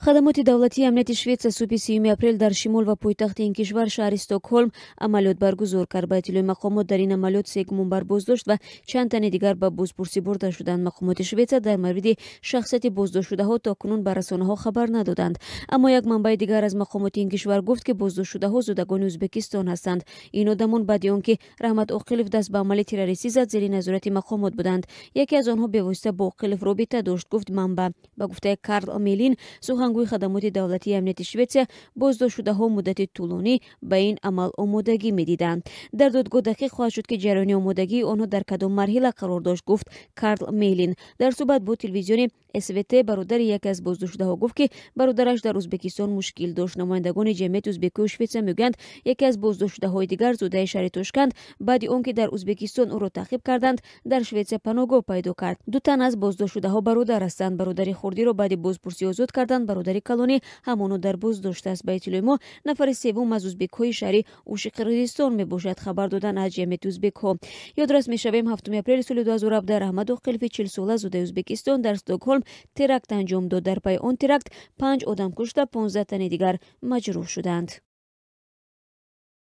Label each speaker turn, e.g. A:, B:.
A: Хадамоти давлатии амнияти Шветсия субҳи 30 апрел дар шимол ва пойтахти ин кишвар, шаҳри Стокҳолм, амалиёт баргузор кард. Ба иттилои мақомот, дар ин амалиёт се гумонбар боздошт ва чанд тани дигар ба бозпурсӣ бурда шуданд. Мақомоти Шветсия дар мавриди шахсияти боздоштшудаҳо то кунун ба расонаҳо хабар надоданд. Аммо як манбаи дигар аз мақомоти ин кишвар гуфт, ки боздоштшудаҳо зодагони Ӯзбекистон ҳастанд. Ин одамон баъди он ки Раҳмат Оқилов даст ба амали террористӣ зад, зери назорати мақомот буданд. Яке аз онҳо бевосита бо Оқилов робита дошт, гуфт манбаъ. Ба гуфтаи Карл Мелин, сухангӯи хадамоти давлатии амнияти Шветсия, боздоштшудаҳо муддати тӯлонӣ ба ин амал омодагӣ медиданд. Дар додгоҳ дақиқ хоҳад шуд, ки ҷараёни омодагии онҳо дар кадом марҳила қарор дошт, гуфт Карл Мелин. Дар суҳбат бо телевизиони СВТ бародари яке аз боздоштшудаҳо гуфт, ки бародараш дар Ӯзбекистон мушкил дошт. Намояндагони ҷамъияти ӯзбекҳои Шветсия мегӯянд, яке аз боздоштшудаҳои дигар, зодаи шаҳри Тошканд, баъди он ки дар Ӯзбекистон ӯро таъқиб карданд, дар Шветсия паноҳгоҳ пайдо кард. Ду тан аз боздоштшудаҳо бародар ҳастанд. Бародари хурдиро баъди бозпурсӣ озод карданд, бародари калонӣ ҳамоно дар боздошт аст. Ба иттилои мо, нафари севум аз ӯзбекҳои шаҳри Уши Қирғизистон мебошад, хабар доданд аз ҷамъияти ӯзбекҳо. Ёдрас мешавем, 7 апрели соли 2017 Раҳмат Оқилови 40-сола, зодаи Ӯзбекистон, дар Стокҳолм теракт анҷом дод. Дар пайи он теракт панҷ одам кушта, 15 тани дигар маҷрӯҳ шуданд.